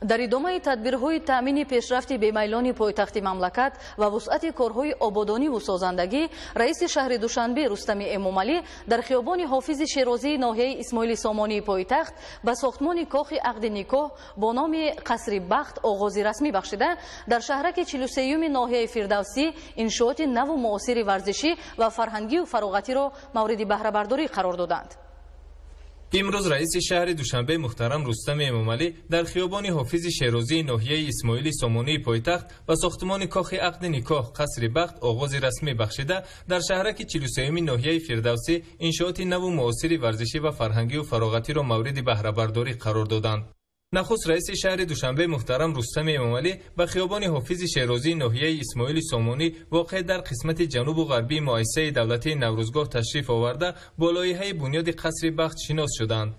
Дар идомаи тадбирҳои таъмини пешрафти бемайлони пойтахти мамлакат ва вусъати корҳои ободониву созандагӣ, раиси шаҳри Душанбе Рустами Эмомалӣ дар хиёбони Ҳофизи Шерозии ноҳияи Исмоили Сомонии пойтахт ба сохтмони кохи ақди никоҳ бо номи Қасри Бахт оғози расмӣ бахшида, дар шаҳраки 43-юми ноҳияи Фирдавсӣ иншооти наву муосири варзишӣ ва фарҳангию фароғатиро мавриди баҳрабардорӣ қарор доданд. Имрӯз раиси шаҳри Душанбе муҳтарам Рустами Эмомалӣ дар хиёбони Ҳофизи Шерозии ноҳияи Исмоили Сомонии пойтахт ба сохтмони кохи ақди никоҳ Қасри Бахт оғози расмӣ бахшида, дар шаҳраки 43-юми ноҳияи Фирдавсӣ иншооти наву муосири варзишӣ ва фарҳангию фароғатиро мавриди баҳрабардорӣ қарор доданд. Нахуст раиси шаҳри Душанбе муҳтарам Рустами Эмомалӣ ба хиёбони Ҳофизи Шерозии ноҳияи Исмоили Сомонӣ воқеъ дар қисмати ҷанубу ғарбии муассисаи давлатии Наврӯзгоҳ ташриф оварда, бо лоиҳаи бунёди Қасри Бахт шинос шуданд.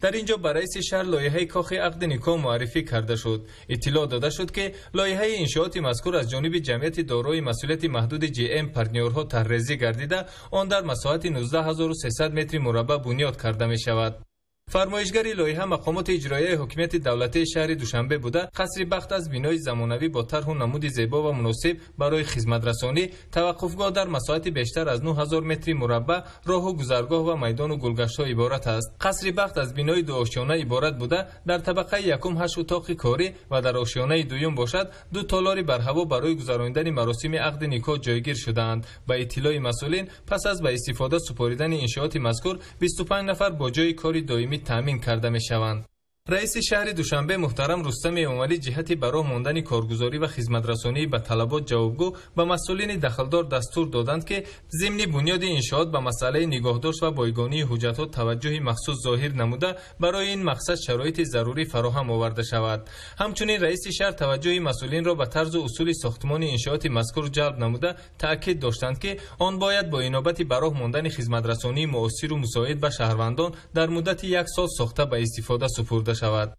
Дар ин ҷо ба раиси шаҳр лоиҳаи кохи ақди никоҳ муаррифӣ карда шуд. Иттилоъ дода шуд, ки лоиҳаи иншооти мазкур аз ҷониби ҷамъияти дорои масъулияти маҳдуди ЖМ Партнёрҳо тарҳрезӣ гардида, он дар масоҳати 19 300 метри мураббаъ бунёд карда мешавад. Фармоишгари лоиҳа мақомоти иҷроияи ҳокимияти давлатии шаҳри Душанбе буда, Қасри Бахт аз бинои замонавӣ бо тарҳу намуди зебо ва муносиб барои хизматрасонӣ, таваққуфгоҳ дар масоҳати бештар аз 9000 метри мураббаъ, роҳу гузаргоҳ ва майдону гулгаштҳо иборат аст. Қасри Бахт аз бинои дуошёна иборат буда, дар табақаи якум ҳашт утоқи корӣ ва дар ошёнаи дуюм бошад ду толори барҳаво барои гузаронидани маросими ақди никоҳ ҷойгир шудаанд. Ба иттилои масъулин, пас аз ба истифода супоридани иншооти мазкур 25 нафар бо ҷойи кори доимӣ таъмин карда мешаванд. Раиси шаҳри Душанбе муҳтарам Рустами Эмомалӣ ҷиҳати ба роҳ мондани коргузорӣ ва хизматрасонии ба талабот ҷавобгӯ ба масъулини дахлдор дастур доданд, ки зимни бунёди иншоот ба масъалаи нигоҳдошт ва бойгонии ҳуҷҷатҳо таваҷҷӯҳи махсус зоҳир намуда, барои ин мақсад шароити зарурӣ фароҳам оварда шавад. Ҳамчунин раиси шаҳр таваҷҷӯҳи масъулинро ба тарзу усули сохтмони иншооти мазкур ҷалб намуда, таъкид доштанд, ки он бояд бо инобати ба роҳ мондани хизматрасонии муосиру мусоид ба шаҳрвандон дар муддати як сол сохта ба истифода супурда шавад.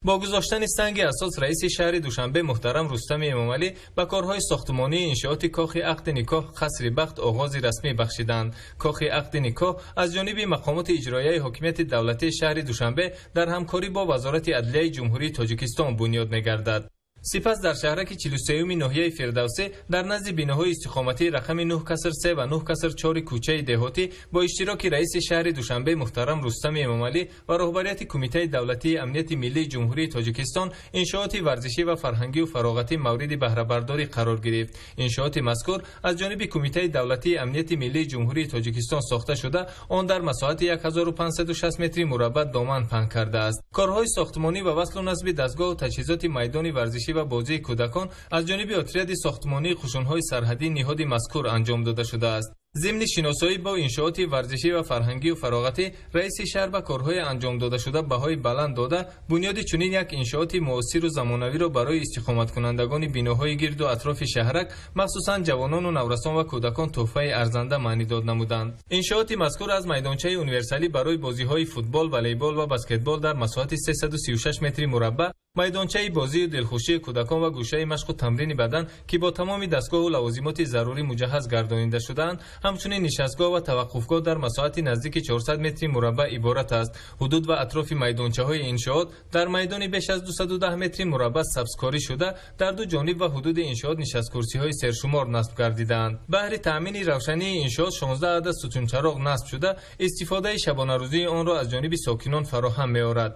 Бо гузоштани санги асос раиси шаҳри Душанбе муҳтарам Рустами Эмомалӣ ба корҳои сохтмонии иншооти кохи ақди никоҳ Қасри Бахт оғози расмӣ бахшиданд. Кохи ақди никоҳ аз ҷониби мақомоти иҷроияи ҳокимияти давлатии шаҳри Душанбе дар ҳамкорӣ бо Вазорати адлияи Ҷумҳурии Тоҷикистон бунёд мегардад. Сипас дар шаҳраки 43-юми ноҳияи Фирдавсӣ дар назди биноҳои истиқоматии рақами 9-3 ва 9-4 кӯчаи Деҳотӣ бо иштироки раиси шаҳри Душанбе муҳтарам Рустами Эмомалӣ ва роҳбарияти Кумитаи давлатии амнияти миллии Ҷумҳурии Тоҷикистон иншооти варзишӣ ва фарҳангию фароғатӣ мавриди баҳрабардорӣ қарор гирифт. Иншооти мазкур аз ҷониби Кумитаи давлатии амнияти миллии Ҷумҳурии Тоҷикистон сохта шуда, он дар масоҳати 1560 метри мураббаъ доман паҳн кардааст. Корҳои сохтмонӣ ва васлу насби дастгоҳу таҷҳизоти майдони варзишӣ ва бозии кӯдакон аз ҷониби отряди сохтмонии қушунҳои сарҳадии ниҳоди мазкур анҷом дода шудааст. Зимни шиносоӣ бо иншооти варзишӣ ва фарҳангию фароғатӣ раиси шаҳр ба корҳои анҷом додашуда баҳои баланд дода, бунёди чунин як иншооти муосиру замонавиро барои истиқоматкунандагони биноҳои гирду атрофи шаҳрак, махсусан ҷавонону наврасон ва кӯдакон, тӯҳфаи арзанда маънидод намуданд. Иншооти мазкур аз майдончаи универсалӣ барои бозиҳои футбол, волейбол ва баскетбол дар масоҳати 336 метри мураббаъ, майдончаи бозию дилхушии кӯдакон ва гӯшаи машқу тамрини бадан, ки бо тамоми дастгоҳу лавозимоти зарурӣ муҷаҳҳаз гардонида шудаанд, ҳамчунин нишастгоҳ ва таваққуфгоҳ дар масоҳати наздики 400 метри мураббаъ иборат аст. Ҳудуд ва атрофи майдончаҳои иншоот дар майдони беш аз 210 метри мураббаъ сабзкорӣ шуда, дар ду ҷониб ва ҳудуди иншоот нишасткурсиҳои сершумор насб гардидаанд. Баҳри таъмини равшании иншоот 16 адад сутунчароғ насб шуда, истифодаи шабонарӯзии онро аз ҷониби сокинон фароҳам меорад.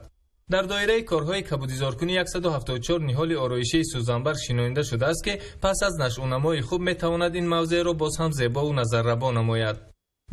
Дар доираи корҳои кабудизоркунӣ 174 ниҳоли ороишии сӯзанбар шинонида шудааст, ки пас аз нашъунамои хуб метавонад ин мавзеъро боз ҳам зебову назаррабо намояд.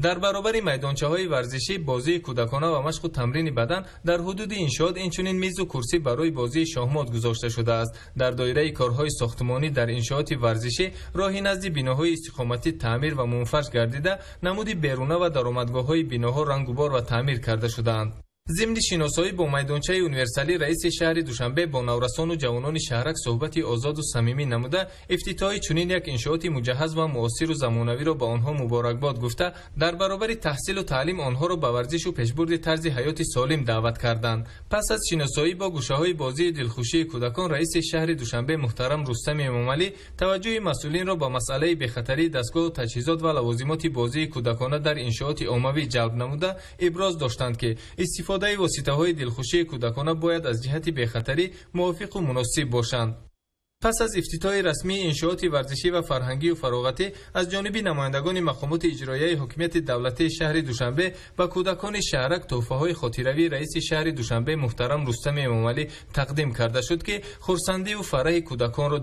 Дар баробари майдончаҳои варзишӣ, бозии кӯдакона ва машқу тамрини бадан дар ҳудуди иншоот инчунин мизу курсӣ барои бозии шоҳмот гузошта шудааст. Дар доираи корҳои сохтмонӣ дар иншооти варзишӣ роҳи назди биноҳои истиқоматӣ таъмир ва мунфарш гардида, намуди беруна ва даромадгоҳҳои биноҳо рангубор ва таъмир карда шудаанд. Зимни шиносоӣ бо майдончаи универсалӣ раиси шаҳри Душанбе бо наврасону ҷавонони шаҳрак суҳбати озоду самимӣ намуда, ифтитоҳи чунин як иншооти муҷаҳҳаз ва муосиру замонавиро ба онҳо муборакбод гуфта, дар баробари таҳсилу таълим онҳоро ба варзишу пешбурди тарзи ҳаёти солим даъват карданд. Пас аз шиносоӣ бо гӯшаҳои бозии дилхушии кӯдакон раиси шаҳри Душанбе муҳтарам Рустами Эмомалӣ таваҷҷӯҳи масъулинро ба масъалаи бехатарии дастгоҳу таҷҳизот ва лавозимоти бозии кӯдакона дар иншооти оммавӣ ҷалб намуда, иброз доштанд, ки истифода Истифодаи воситаҳои дилхушии кӯдакона бояд аз ҷиҳати бехатарӣ мувофиқу муносиб бошанд. Пас аз ифтитоҳи расмии иншооти варзишӣ ва фарҳангию фароғатӣ аз ҷониби намояндагони мақомоти иҷроияи ҳокимияти давлатии шаҳри Душанбе ба кӯдакони шаҳрак тӯҳфаҳои хотиравии раиси шаҳри Душанбе муҳтарам Рустами Эмомалӣ тақдим карда шуд, ки хурсандиву фараҳи кӯдаконро